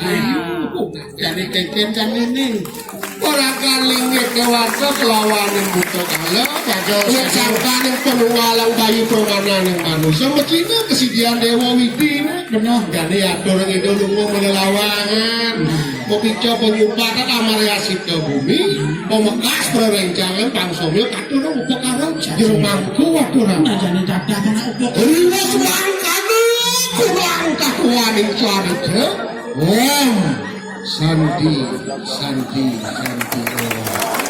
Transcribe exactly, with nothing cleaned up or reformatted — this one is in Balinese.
Ayo, jane kengken kan ini. Ora kalingit kewasa kelawaning buta kala, padha wis sangkaning penunggalan bayi permananing manusa, mecine kesidian Dewa Widi. Bener. Jane atur ngidul lunga melelawangan. Pepica penyumpatan amarya sita bumi, pemekas prerencangan pangsomya katur upakara jero mangku aturan. Nah, jane dadah ana upakara. Riwes mangkane kurang kakuaning carita. Om Santi, Santi, Santi Om.